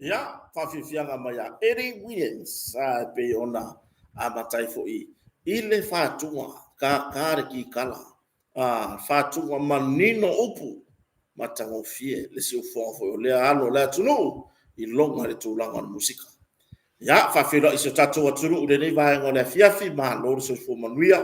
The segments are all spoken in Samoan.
Ia, faafiafiaga mai ia Eddie Williams, a e pei ona amata ai foi i le fatuga, kākā le kikala, a fatuga manino upu, matagofie le siufofoga foi o lea alo o le atunuu i loga i le tulaga o le musika. Ia, faafeiloai i si o tatou atunuu i lenei vaega o le afiafi, malo le soifua manuia.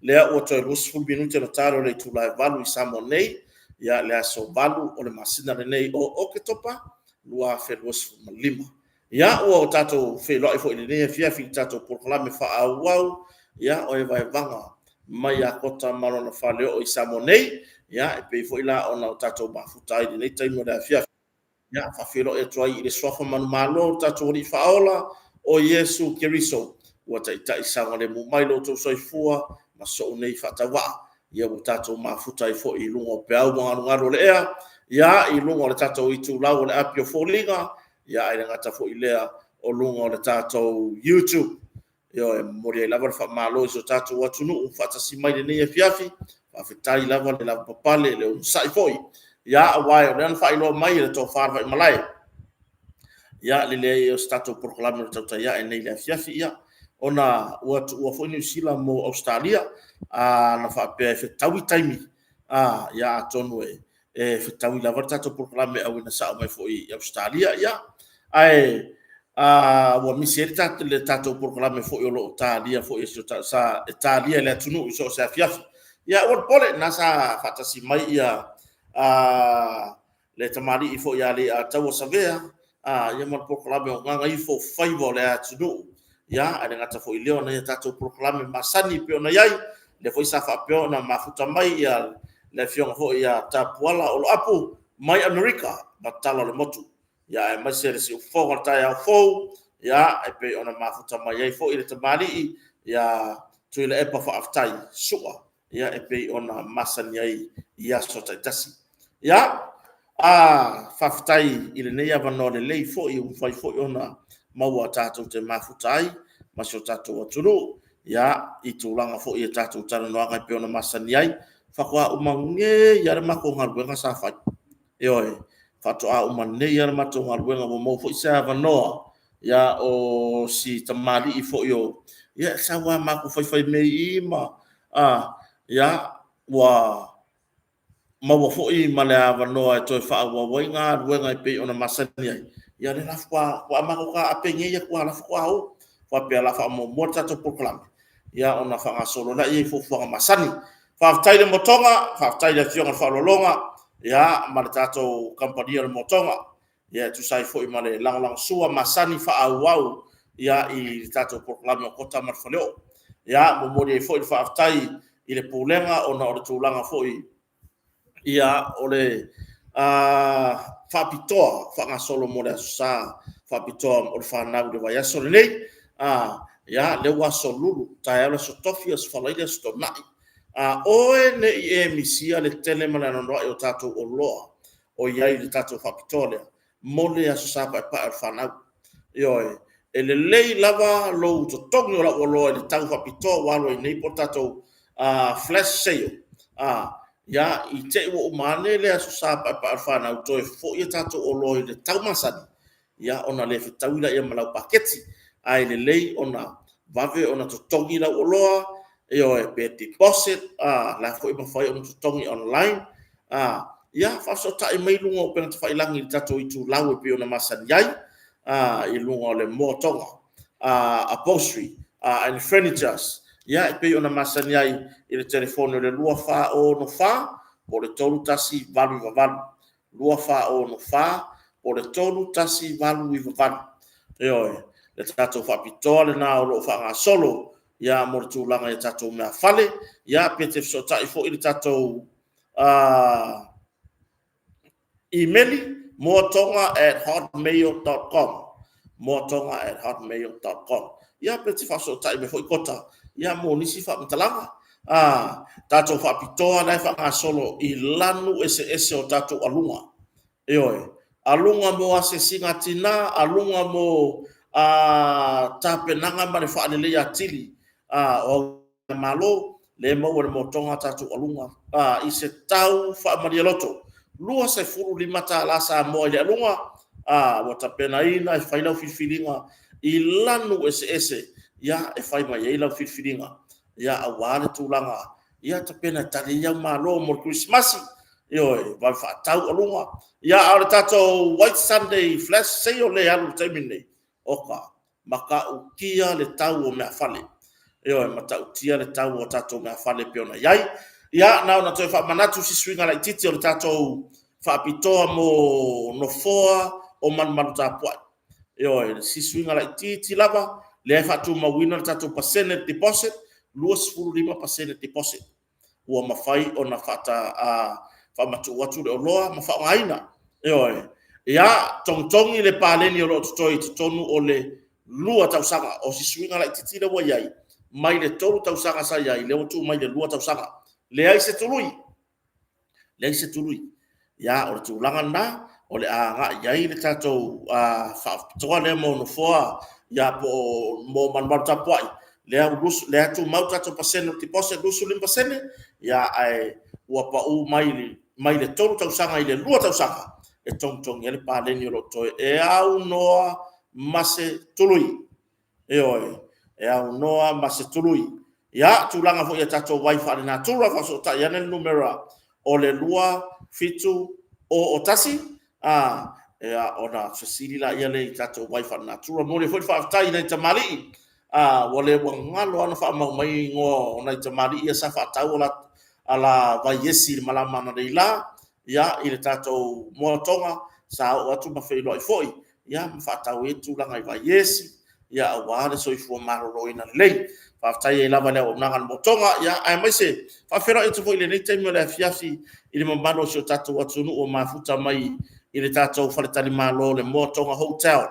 Lea ua toe 20 minute ona ta lea o le itula e 8 i Samoa nei, ia le aso 8 o le masina lenei o Oketopa 2025. Ia, ua tatou feiloai foi i lenei afiafi i le tatou polokalame faaauau, ia, o Evaevaga mai ia Kota ma lona faleoo i Samoa nei, ia, e pei foi la ona o tatou mafuta ai i lenei taimi o le afiafi. Ia, faafeiloai atu ai i le Suafa manumalo o le tatou Alii Faaola, o Iesu Keriso, ua taitai saogalemu mai lo outou soifua ma so'u nei faatauvaa, ia ua tatou mafuta ai foi i luga o peau ma galugalu o le ea, ia i luga o le tatou itulau o le api o foliga, ia ae le gata foi i lea o luga o le tatou YouTube. Ioe, e momoli ai lava le faamalo i si o tatou atunuu faatasi mai i lenei afiafi. Faafetai lava le lavapapale, le onosai foi, ia aua o lea na faailoa mai e le Tofa a le Vaimalae, ia le leai o se tatou polokalame o le tautai ae nei i le afiafi, ia ona ua tuua foi Niu Sila mo Ausetalia. Na faapea e fetaui taimi, ia atonu e fetaui lava le tatou polokalame auina sao mai foi i Ausetalia. Ia, ae ua misi ai le tatou polokalame foi o lo o talia foi sa e talia e le atunuu i so o se afiafi. Ia aua le popole, o lena sa faatasi mai le tamalii foi ia Leiataua Savea ia ma le polokalame o Gagaifo Faiva o le Atunuu. Ia, ae le gata foi i lea o nai a tatou polokalame masani e pei ona i ai, lea foi sa faapea ona mafuta mai le Afioga foi ia Tapuala Oloapu mai Amerika ma Tala o le Motu, aemaise le siufofoga o le taeao fou e pei ona mafuta mai ai foi le tamalii ia Tuilaepa Faafetai Sua e pei ona masani ai i aso taitasi. Ia, faafetai i lenei avanoa lelei foi ua mafai foi ona maua tatou te mafuta ai ma si o tatou atunuu i tulaga foi i tatou talanoaga e pei ona masani ai. Faatoa uma nei lava le matou galuega sa fai. Ioe, faatoa uma nei lava le matou galuega, ua maua foi se avanoa o si tamalii foi o... ia sau lava matou faifai mea i i ma... ia, ua maua foi ma le avanoa e toe faaauau ai galuega e pei ona masani ai. Ia o lea la faatoa matou taape nei atu lava o la e faatoa o. Faapea o le a faamuamua le tatou polokalame ona faagasolo lea i fuafuaga masani. Faafetai i le Motoga, faafetai i le Afioga i le Faaaloaloga ma le tatou Kamupani o le Motoga e tusa ai foi ma le lagolagosua masani faaauau i le tatou polokalame o Kota ma le Faleoo. Ia, momoli ai foi le faafetai i le Pulega ona o le tulaga foi o le faapitoa faagasolo mo le Aso Sa faapitoa o le fanau i le vaiaso lenei. Ia, lea ua Aso Lulu, taeao le Aso Tofi, Aso Faraile, Aso Toonai. A oe ne i e misia le tele ma le anoanoai o tatou oloa o i ai i le tatou faapitoa lea mo le Aso Sa Paepae o le fanau. Ioe, e lelei lava lou totogi o lau oloa i le tau faapitoa ua alu ai nei po o le tatou flash sale, ia, i te i ua uma ane le Aso Sa Paepae o le Fanau, toe foi a tatou oloa i le tau masani, ia ona le fetaui lea ma lau paketi. Ae lelei ona vave ona totogi lau oloa, ioe, pe deposit, o la foi e mafai ona totogi online. Ia, faafesootai mai luga o upega tafailagi i le tatou itulau e pei ona masani ai i luga o le Moa Toga Upholstery and Furnitures, ia e pei ona masani ai i le telefoni o le 2464 po o le 3188. 2464 po o le 3198. Ioe, le tatou faapitoa lena o lo o faagasolo mo le tulaga i tatou meafale. Ia, pe te fesootai foi i le tatou imeli moatoga@hotmail.com, moatoga@hotmail.com. Ia pe te faafesootai mai foi Kota mo nisi faamatalaga. Tatou faapitoa la e faagasolo i lanu eseese o tatou aluga. Ioe, aluga mo asiasiga a tina, aluga mo tapenaga ma le faaleleia atili o Malo, lea e maua e le Motoga tatou aluga i se tau faamalialoto, $25 Samoa i le aluga, ua tapenaina e fai lau filifiliga i lanu eseese e fai mai ai lau filifiliga aua le tulaga ia tapena e tali ai au malo mo le Kerisimasi. Ioe, vave faatau aluga. Ia, a o le tatou White Sunday Flash Sale lea e alu i le taimi lenei, oka, matautia le tau o meafale. Ioe, matautia le tau o tatou meafale e pei ona i ai. Ia, na ona toe faamanatu si suiga laitiiti o le tatou faapitoa mo nofoa o malumalu tapuai. Ioe, si suiga laitiiti lava, lea e faatumauina le tatou pasene deposit, 25% deposit. Ua mafai ona faamatuu atu le oloa ma faaaogaina. Ioe. Ia, togitogi le paleni o lo o totoe i totonu o le 2 tausaga. O si suiga laitiiti lea ua i ai, mai le 3 tausaga sa i ai, lea ua tuu mai le 2 tausaga. Leai se tului, leai se tului. Ia, o le tulaga lena o le a agai i ai le tatou faapitoa lea mo nofoa, ia po o mo malumalu tapuai, lea lea tumau tatou pasene o le deposit 25%, ia ae ua pau mai mai le 3 tausaga i le 2 tausaga e togitogi ai le paleni o lo o totoe e aunoa ma se tului. Ioe, e aunoa ma se tului. Ia, tulaga foi ia tatou vai faalenatura, faafesootai ane le numera o le 2701, a, ia, ona fesili laia lea i tatou vai faalenatura. Momoli foi le faafetai i nai tamalii, a, ua le ua galo lava ona faamau mai igoa o nai tamalii ia sa faatau ala vaiesi i le malama analeila, ia, i le tatou moatoga sa oo atu ma feiloai foi, ia, ma faatau ai tulaga i vaiesi, ia, aua le soifua maloloina lelei. Faafetai ai lava i le auaunaga a le Motoga, aemaise faafeiloai atu foi i lenei taimi o le afiafi i le mamalu o si o tatou atunuu ua mafuta mai i le tatou faletalimalo o le Moatoga Hotel.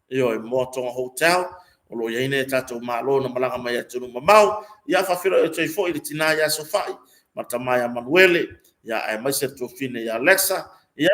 Ioe, Moatoga Hotel, o lo o i ai nai a tatou malo na malaga mai atunuu mamao. Ia faafeiloai atu ai foi i le tina ia Sofai ma le tama ia Manuele, aemaise le tuafafine ia Lexa, ia,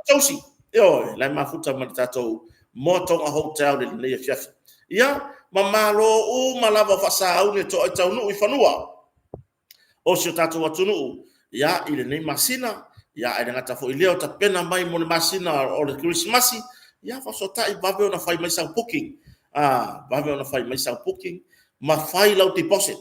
Josie, ioe, la e mafuta ma le tatou Moatoga Hotel i lenei afiafi. Ia, ma malo uma lava o faasauni e toai taunuu i fanua o si o tatou atunuu, ia, i lenei masina, ia ae le gata foi i lea o tapena mai mo le masina o le Kerisimasi, ia faafesootai, vave ona fai mai sau booking, vave ona fai mai sau booking ma fai lau deposit.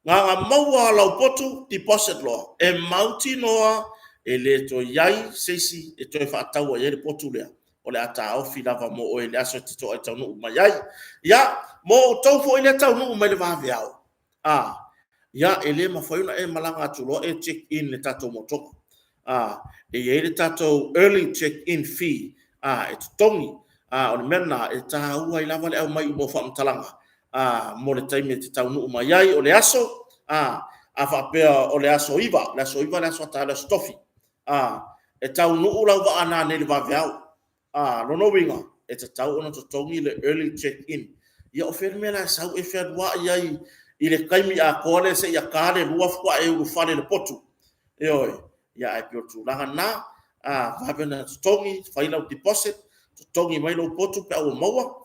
Na ona maua lava o lau potu deposit loa, e mautinoa e le toe i ai se isi e toe faataua i ai le potu lea, o le a taofi lava mo oe i le aso e te toai taunuu mai ai. Ia, mo outou foi lea e taunuu mai i le vaveao, ia, e le mafai ona e malaga atu loa e check in i le tatou motoga. E i ai le tatou early check in fee e totogi. O le mea lena e taua ai lava le aumai uma o faamatalaga mo le taimi e te taunuu mai ai. O le aso, a faapea o le aso 9, le aso 9 le aso a taeao le aso Tofi, e taunuu lau vaa nanei i le vaveao. A, lona uiga, e tatau ona totogi le early check in. Ia o fea le mea o le a e sau e fealuai ai i le taimi atoa lea seia ta le 2 faatoa e ulufale i le potu? Ioe. Ia ae pei o le tulaga lena, vave ona totogi, fai lau deposit, totogi mai lou potu pe a ua maua,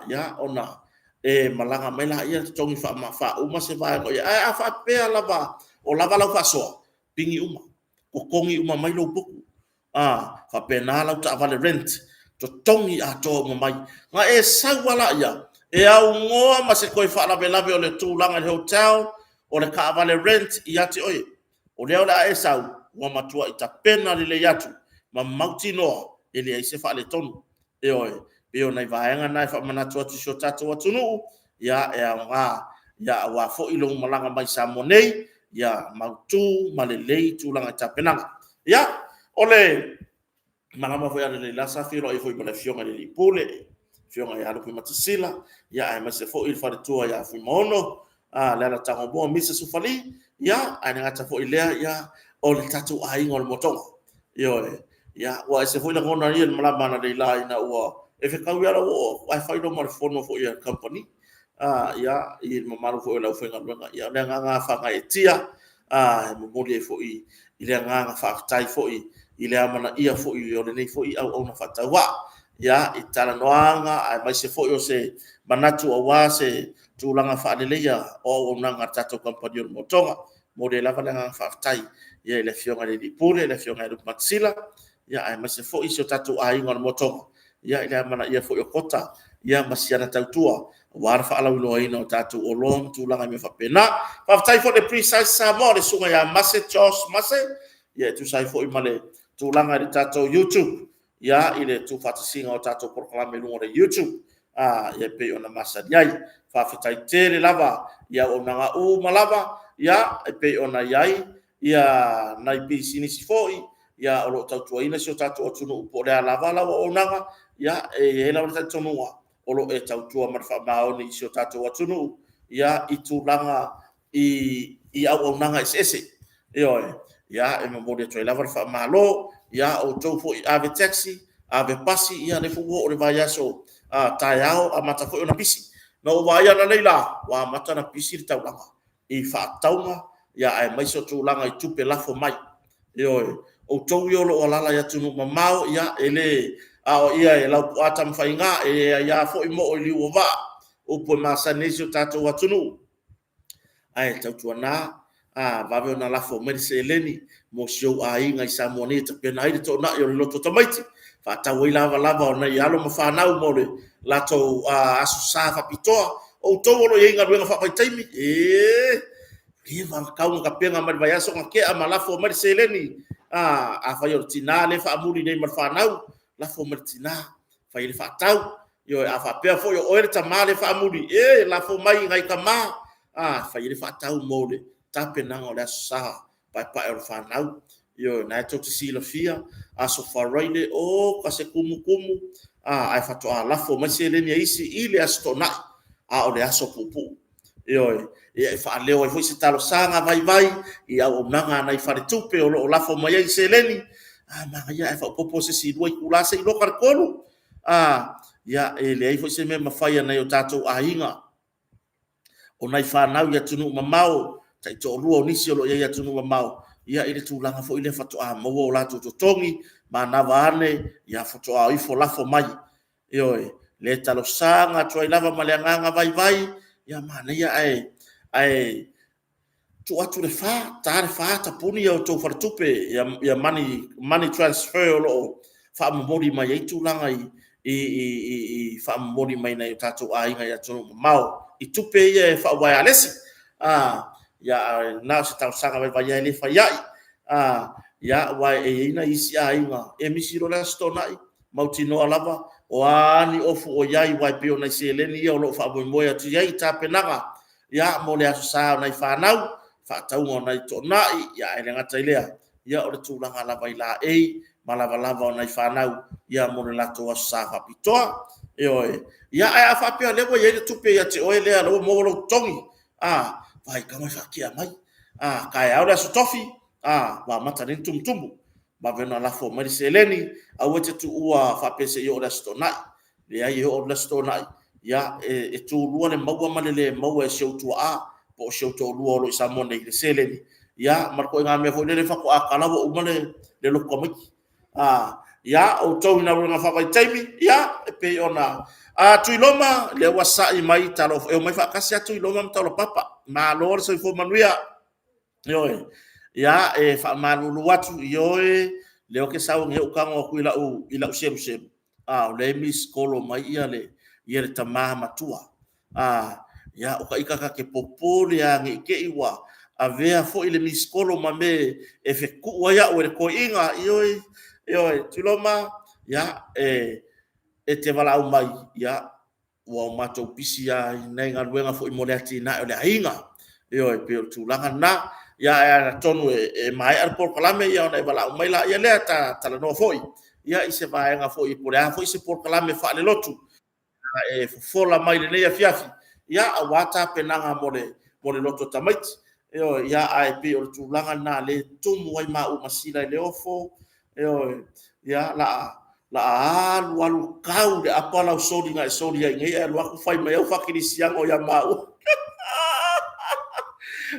ia ona e malaga mai laia totogi faauma se vaega o i ai. Ae a faapea lava o lava lau faasoa, pigi uma, totogi uma mai lou potu, faapena lau taavale rent, totogi atoa uma mai. Ona e sau lava laia, e aunoa ma se toe faalavelave o le tulaga i le hotel, o le taavale rent ia te oe. O lea o le a e sau, ua matuai tapena lelei atu ma mautinoa e leai se faaletonu. Ioe, pei o nai vaega na e faamanatu atu i si o tatou atunuu, ia e aoga aua foi lou malaga mai Samoa nei, ia mautu ma lelei tulaga i tapenaga. Ia, o le malama foi analeila sa feiloai foi ma le Afioga i le Alii Pule, le Afioga ia Lupematasila, ia aemaise foi le faletua ia Fuimaono, Leala Tagomoa, Mrs Sufali, ia ae le gata foi i lea, ia o le tatou aiga o le Motoga. Ioe, ia ua ese foi lagona ia i le malama analeila ina ua e fetaui lava lou oo atu ae fai loa ma le fono foi a le kamupani. Ia, i le mamalu foi o le aufaigaluega. Ia o le agaga faagaeetia e momoli ai foi i le agaga faafetai foi i le amanaia foi o lenei foi auauna faatauvaa. Ia, i talanoaga aemaise foi o se manatu aua se tulaga faaleleia o auaunaga a le tatou kamupani o le Motoga. E momoli ai lava le agaga faafetai i le Afioga i le Alii Pule, le Afioga ia Lupematasila, aemaise foi si o tatou aiga o le Motoga i le amanaia foi o Kota ma si ana tautua aua le faalauiloaina o tatou oloa ma tulaga i mea faapena. Faafetai foi i le Precise Samoa, le susuga ia Mase George Mase, e tusa ai foi ma le tulaga i le tatou YouTube, i le tuufaatasiga o tatou polokalame i luga o le YouTube e pei ona masani ai. Faafetai tele lava i auaunaga uma lava e pei ona i ai nai pisinisi foi o lo o tautuaina si o tatou atunuu, po o le a lava lau auaunaga, e i ai lava le talitonuga o lo o e tautua ma le faamaoni i si o tatou atunuu i tulaga i auaunaga eseese. Ioe, ia e momoli atu ai lava le faamalo. Ia outou foi ave taxi, ave pasi, ia o lea foi ua oo i le vaiaso taeao amata foi ona pisi. Na ou vaai ananei la, ua amata ona pisi le taulaga i faatauga, ia aemaise o tulaga i tupe lafo mai. Ioe, outou ia o lo o alaala i atunuu mamao, ia e le aoaia e Laupua Tamafaiga, e leai lava foi moo i liu o vaa, upu e masani ai si o tatou atunuu. Ae tautuana, vave ona lafo mai le seleni mo si ou aiga i Samoa nei e tapena ai le toonai o le loto tamaiti, faatau ai lavalava o nai alo ma fanau mo le latou Aso Sa faapitoa. O outou o lo o i ai i galuega faavaitaimi, e, ua leva ona tatau ona tapena mai le vaiaso na tea ma lafo mai le seleni. Afai o le tina lea e faamuli nei ma le fanau, lafo mai i le tina e fai ai le faatau. Ioe, a faapea foi o oe le tama lea e faamuli, e lafo mai i nai tama e fai ai le faatau mo le tapenaga o le Aso Sa paepae o le fanau. Ioe, o lena tou te silafia, Aso Faraile oka se tumutumu, ae faatoa lafo mai seleni a isi i le Aso Toonai, a o le aso puupuu. Ioe, e faaleo ai foi se talosaga vaivai i auaunaga a nai faletupe o lo o lafo mai ai seleni, a manaia ae faaopoopo se isi 2 itula se i loka le 3. Ia, e leai foi se mea e mafai e nai o tatou aiga, o nai fanau i atunuu mamao, taitoalua o nisi o lo o i ai i atunuu mamao, ia i le tulaga foi lea faatoa maua o latou totogi, manava ane faatoa o ifo lafo mai. Ioe, o lea e talosaga atu ai lava ma le agaga vaivai, ia manaia ae tuu atu le 4, ta le 4 tapuni a outou faletupe ia money transfer o lo o faamomoli mai ai tulaga i faamomoli mai nai o tatou aiga i atunuu mamao i tupe ia e faauaealesi. Ia, ae na o se talosaga vaivai lava e le fai ai. Ia, aua e i ai nai isi aiga e misi loa le Aso Toonai, mautinoa lava o a ni ofu o i ai, aua e pei o nai seleni ia o lo o faamoemoe atu i ai i tapenaga mo le Aso Sa o nai fanau, faatauga o nai toonai, ae le gata i lea, o le tulaga lava i laei ma lavalava o nai fanau mo le latou Aso Sa faapitoa. Ioe. Ia, ae a faapea o lea ua i ai le tupe ia te oe lea ua maua lou totogi, vaai tama e faatea mai, taeao le Aso Tofi, ua amata nei ona tumutumu, vave ona lafo mai le seleni, aua e te tuua faapea se i oo i le Aso Toonai. Leai, e oo i le Aso Toonai, e tulua le maua ma le le maua e si ou tuaa po o si ou toalua o lo o i Samoa nei le seleni, ia ma le ituaiga mea foi lele faatoa tala ua uma le lotu tamaiti. Ia, o outou i galuega faavaitaimi, ia, e pei ona... Tuiloma, lea ua sai mai, talofa, e omai faatasi lava Tuiloma ma Taulapapa. Malo le soifua manuia. Ioe. Ia, e faamalulu atu, ioe, o lea ou te sau nei ou tago atu i lau seluselu, a o lea e missed call mai le tama matua. Ia, o ita ta te popole lava ne i te i ua avea foi le missed call ma mea e fetuu ai au e le toeaina. Ioe, ioe, Tuiloma, ia, e te valaau mai, ia, ua matou pisi lava i nai galuega foi mo le atinae o le aiga. Ioe, e pei o le tulaga lena. Ae atonu e maea le polokalame ona e valaau mai lea, ta talanoa foi i se vaega foi po o le a foi se polokalame faalelotu e fofola mai i lenei afiafi aua tapenaga mo le loto tamaiti. Ioe, ae pei o le tulaga lena o lea e tumu ai maua ma Sila i le ofo, ioe, ia, o le a alu alu tau i le apa lau soli na e soli ai nei ae alu atu fai mai au faakerisiano ia maua.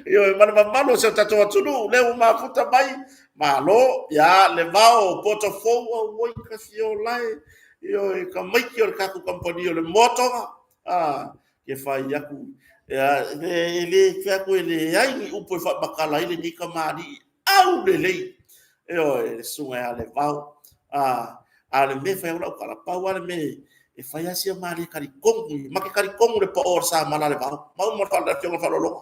Ioe, ma le mamalu o si o tatou atunuu, lea ua mafuta mai, malo, ia le vao Potofou, auoi Tafiola e, ioe, tamaiti o le tatou kamupani o le Moa Toga, e fai atu, e le fai atu e leai ni upu e faamatala ai lenei tamalii aulelei, ioe, le susuga ia Levao. A o le mea e fai ai lau tala, pau lava le mea, e fai lava sia ma le talitonu, ma te talitonu i le pao o le samala a Levao. Maua ma le afioga i le Faaaloaloga.